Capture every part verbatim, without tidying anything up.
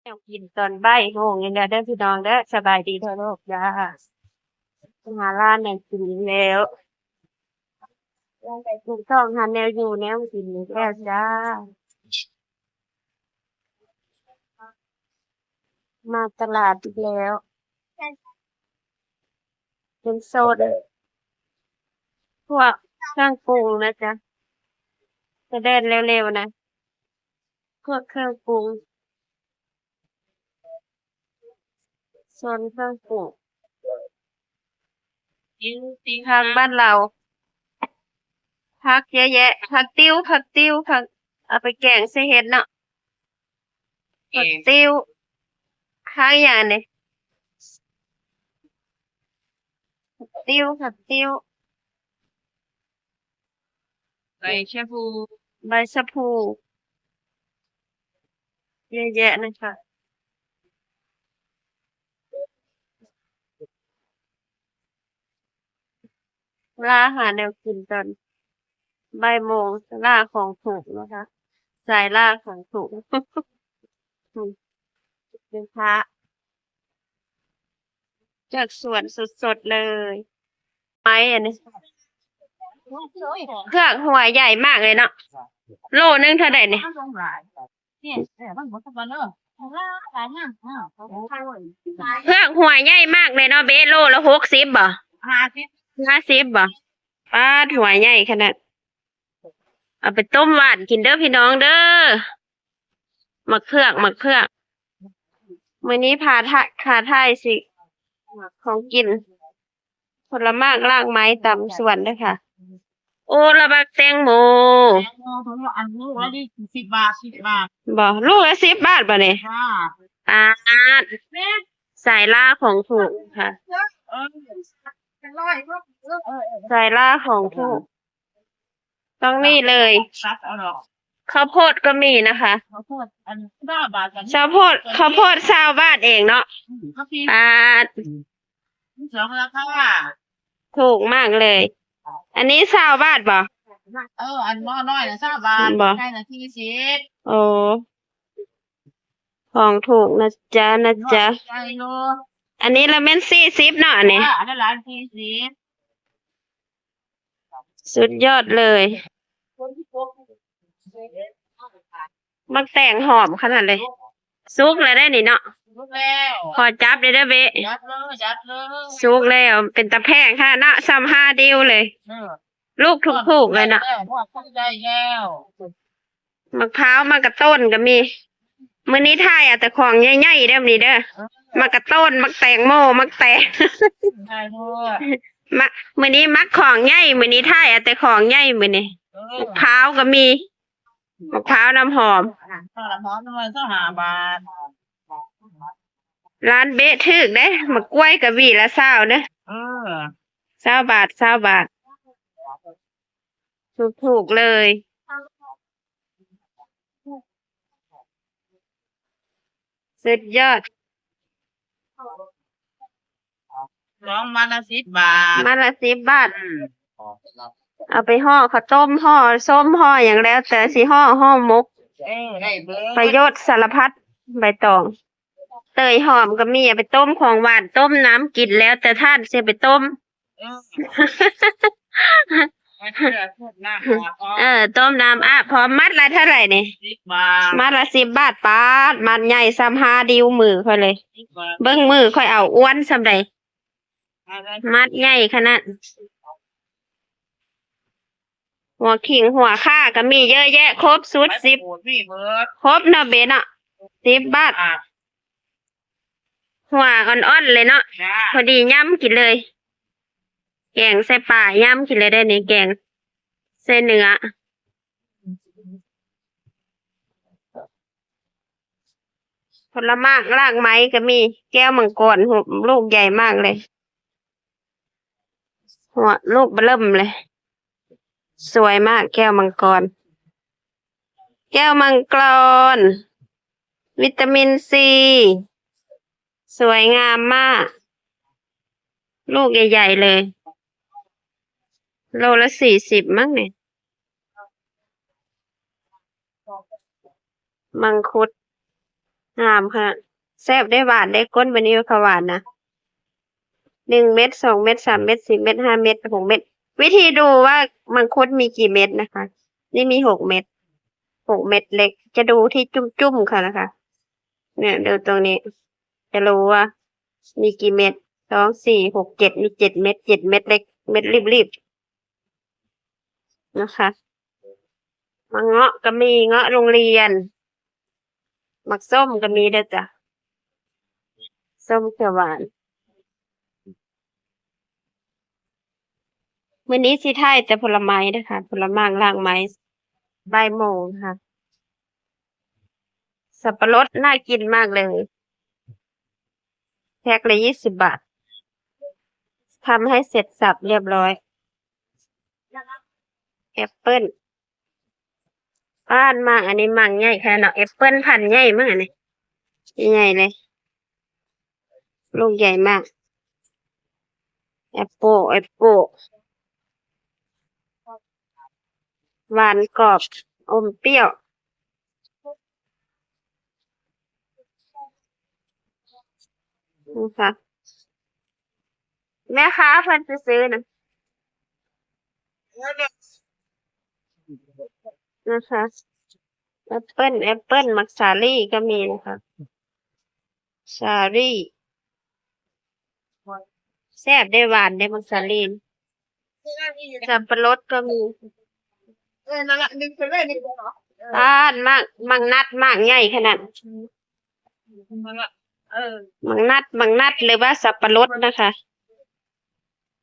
แนวกินตอนบ่ายโมงนี่แหละเด้อพี่น้องเด้อ สบายดีทั่วโลกจ้า หาร้านแนวกินแล้ว ร้านไปกินข้าวหาแนวอยู่แนวกินอีกแล้วจ้า มาตลาดอีกแล้ว เป็นโซนพวกเครื่องปรุงนะจ๊ะ จะเดินเร็วๆนะ พวกเครื่องปรุง โซนเครื่องปรุง ผักบ้านเรา ผักเยอะแยะ ผักติ้ว ผักติ้ว ผัก เอาไปแกงใส่เห็ดเนาะ ผักติ้ว ผักอย่างนี้ ผักติ้ว ผักติ้ว ใบชะพู ใบชะพู เยอะแยะนะคะ ล่าหาแนวกินตอนบ่ายโมง ล่าของถูกนะคะ สายล่าของถูก อืม เป็นพระ จากสวนสดๆเลย ไม้อันนี้ เผือกหัวใหญ่มากเลยเนาะ โลนึงเท่าไหร่เนี่ย เผือกหัวใหญ่มากเลยเนาะเบ้ โลละหกสิบบ่ ห้าสิบ ห้าสิบบ่ ป๊าด หัวใหญ่ขนาด เอาไปต้มหวานกินเด้อพี่น้องเด้อ หมากเผือก หมากเผือก มื้อนี้พาถ่าย พาถ่ายสิ ของกิน ผลหมากรากไม้ตามสวนเด้อค่ะ โอ้ ละบักแตงโม แตงโมถุงละอัน ลูกละยี่สิบบาท สิบบาท บ่ ลูกละสิบบาทบ่เนี่ย จ้า ป๊าด สายล่าของถูกค่ะ เออ เป็นร้อย เออ เออ เออ สายล่าของถูก ต้องนี่เลย ตัดเอาดอก ข้าวโพดก็มีนะคะ ข้าวโพดอันซาวบาทกัน ข้าวโพด ข้าวโพดซาวบาทเองเนาะ อืม ข้าวปี ป๊าด อืม สองราคา ถูกมากเลย อันนี้ซาวบาทบ่ เออ อันหม้อน้อยน่ะซาวบาท บ่ ใหญ่น่ะสี่สิบ โอ้ ของถูกนะจ๊ะ นะจ๊ะ ใหญ่อยู่ อันนี้ละแม่นสี่สิบเนาะ อันนี้ จ้า อันนั้นละสี่สิบ สุดยอดเลย บักแตงหอมขนาดเลย สุกแล้วได้นี่เนาะ สุกแล้ว ขอจับได้เด้อเบ้ จับเลย จับเลย สุกแล้ว เป็นตาแพงค่ะเนาะ ส่ำห้าดิวเลย เออ ลูกถูกๆเลยเนาะ ทอดได้แล้ว มะพร้าว มะกะต้นก็มี มื้อนี้ถ่ายเอาแต่ของใหญ่ๆเด้อมื้อนี้เด้อ เออ มะกะต้น มะแตงโม มะแตง ได้ด้วย มะ มื้อนี้มักของใหญ่ มื้อนี้ถ่ายเอาแต่ของใหญ่มื้อนี้ เออ มะพร้าวก็มี มะพร้าวน้ำหอม อ่ะ ต้นละหอมหน่วยซาวห้าบาท ร้านเบ้ถืกเด้ มะกล้วยกะหวีละซาวเด้อ เออ ซาวบาท ซาวบาท ถูกๆเลย สุดยอด สองมัดละสิบบาท มัดละสิบบาท อืม เอาไปห่อข้าวต้ม ห่อส้ม ห่ออย่างแล้วแต่สิห่อ ห่อหมก เออ ได้เบิด ประโยชน์สารพัด ใบตอง เตยหอมก็มี เอาไปต้มของหวาน ต้มน้ำกินแล้วแต่ท่านสิไปต้ม เออ เอาเชื่อโคตรน้ำหอม เออ ต้มน้ำอาบพร้อม มัดละเท่าไหร่นี่ สิบบาท มัดละสิบบาท ป๊าด มัดใหญ่ส่ำห้าดิวมือข้อยเลย สิบบาท เบิ่งมือข้อยเอาอ้วนส่ำใด เอาเลย มัดใหญ่ขนาด หัวขิงหัวข่าก็มีเยอะแยะ ครบสุด ใบ สิบ มะกรูดมีเบิด ครบเนาะเบ้เนาะ สิบบาท อ่ะ หัวอ่อนๆเลยเนาะ จ้า พอดียำกินเลย แกงใส่ปลายำกินเลยได้นี่ แกงใส่เนื้อ ผลหมากรากไม้ก็มี แก้วมังกร ลูกใหญ่มากเลย หัวลูกเบิ่มเลย สวยมาก แก้วมังกร แก้วมังกร วิตามินซี สวยงามมาก ลูกใหญ่ๆเลย โลละสี่สิบมั้งเนี่ย มังคุด งามค่ะ แซ่บได้หวานได้ ก้นบันนี้ก็หวานนะ หนึ่งเม็ด สองเม็ด สามเม็ด สี่เม็ด ห้าเม็ด หกเม็ด วิธีดูว่ามังคุดมีกี่เม็ดนะคะ นี่มีหกเม็ด หกเม็ดเล็ก จะดูที่จุ่มๆค่ะนะคะ เนี่ย ดูตรงนี้ จะรู้ว่ามีกี่เม็ด สอง สี่ หก เจ็ด มีเจ็ดเม็ด เจ็ดเม็ดเล็ก เม็ดรีบๆ นะคะ มะเงาะก็มี เงาะโรงเรียน หมากส้มก็มีเด้อจ้ะ ส้มเขียวหวาน มื้อนี้สิถ่ายแต่ผลไม้เด้อค่ะ ผลไม้หลากหลาย บ่ายโมงค่ะ สับปะรดน่ากินมากเลย แพ็คละยี่สิบบาท ทำให้เสร็จสับเรียบร้อย แอปเปิ้ล บ้านหมาก อันนี้หมากใหญ่ขนาดเนาะ แอปเปิ้ลพันธุ์ใหญ่มากอันนี้ ใหญ่เลย ลูกใหญ่มาก แอปเปิ้ล แอปเปิ้ล หวานกรอบ อมเปรี้ยว นะคะ แม่ค้าเพิ่นไปซื้อนะ นะคะ แอปเปิ้ล แอปเปิ้ล หมากสาลี่ก็มีนะคะ สาลี่ แซ่บได้หวานได้หมากสาลี่ สับปะรดก็มี เออ นั่นละ ดึงไปเลย ดึงไปเหรอ เออ บ้านหมาก หมากนัด หมากใหญ่ขนาด นั่นละ เออ หมากนัด หมากนัด หรือว่าสับปะรดนะคะ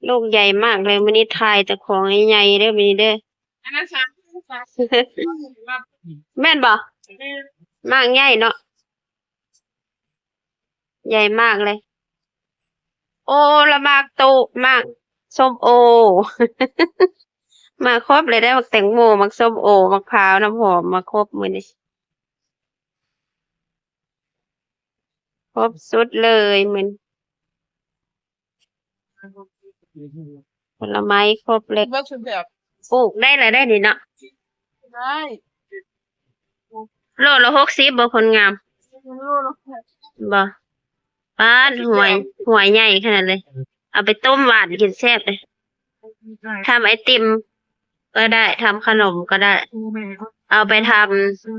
ลูกใหญ่มากเลย มื้อนี้ถ่ายแต่ของใหญ่ๆเด้อ มื้อนี้เด้อ อันนั้นสาม แม่นบ่ เออ หมากใหญ่เนาะ ใหญ่มากเลย โอ้ ละหมากตุ หมากส้มโอ มาครบเลย ได้หมากแตงโม หมากส้มโอ หมากพร้าว น้ำหอม มาครบมื้อนี้ ครบสุดเลยมื้อนี้ ผลไม้ครบเลย ว่าคือแบบ ปลูกได้หลายได้นี่เนาะ ได้ โลละหกสิบบ่ คนงาม โลละหกสิบ บ่ ป๊าด หัว หัวใหญ่ขนาดเลย เอาไปต้มหวานกินแซ่บเลย ได้ ทำไอติมก็ได้ ทำขนมก็ได้ อืม เอาไปท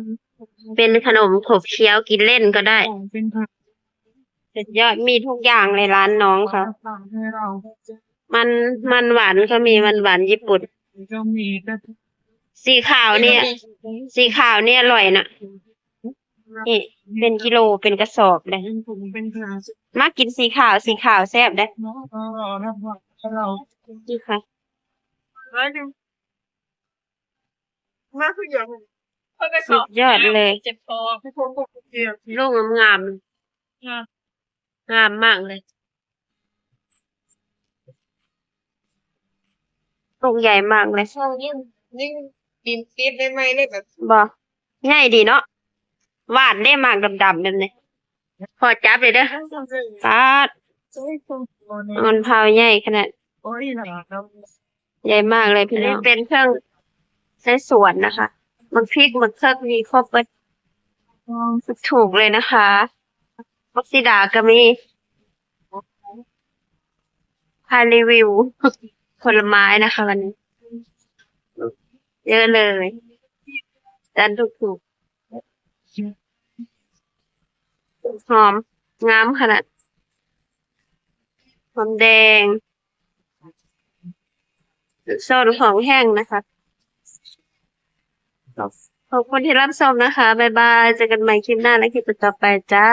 ำเป็นขนมขบเคี้ยวกินเล่นก็ได้ ของเป็นผัก สุดยอด มีทุกอย่างเลยร้านน้องเขา สั่งให้เรา มัน มันหวานก็มี มันหวานญี่ปุ่น ก็มี แต่ สีขาวเนี่ย สีขาวเนี่ยอร่อยนะ นี่ เป็นกิโล เป็นกระสอบเลย เป็นถุง เป็นถุง มากินสีขาว สีขาวแซ่บเด้อ เนาะ เออ เออ เออ เออ นี่ค่ะ ร้อยหนึ่ง มาคืออย่าง สุดยอดเลย เจ็บคอ ที่ผมบอกเมื่อกี้ ลูกงามๆ งาม งามมากเลย ลูกใหญ่มากเลย ช่วงนี้ยิ่งดินติดใหม่ๆเลยแบบ บ่ ใหญ่ดีเนาะ หวานได้ หมากดำๆแบบนี้ ขอจับเลยเด้อ ป๊าด มันเผาใหญ่ขนาด โอ้ย ใหญ่มากเลยพี่น้อง อันนี้เป็นเครื่องในสวนนะคะ หมากพริก หมากเขือ มีครบเบิด ถูกเลยนะคะ หมากสีดาก็มี พารีวิว ผลไม้นะคะวันนี้ เยอะเลย จานถูกๆ หอม งามขนาด หอมแดง โซนของแห้งนะคะ ขอบคุณที่รับชมนะคะ บ๊ายบาย เจอกันใหม่คลิปหน้าและคลิปต่อไปจ้า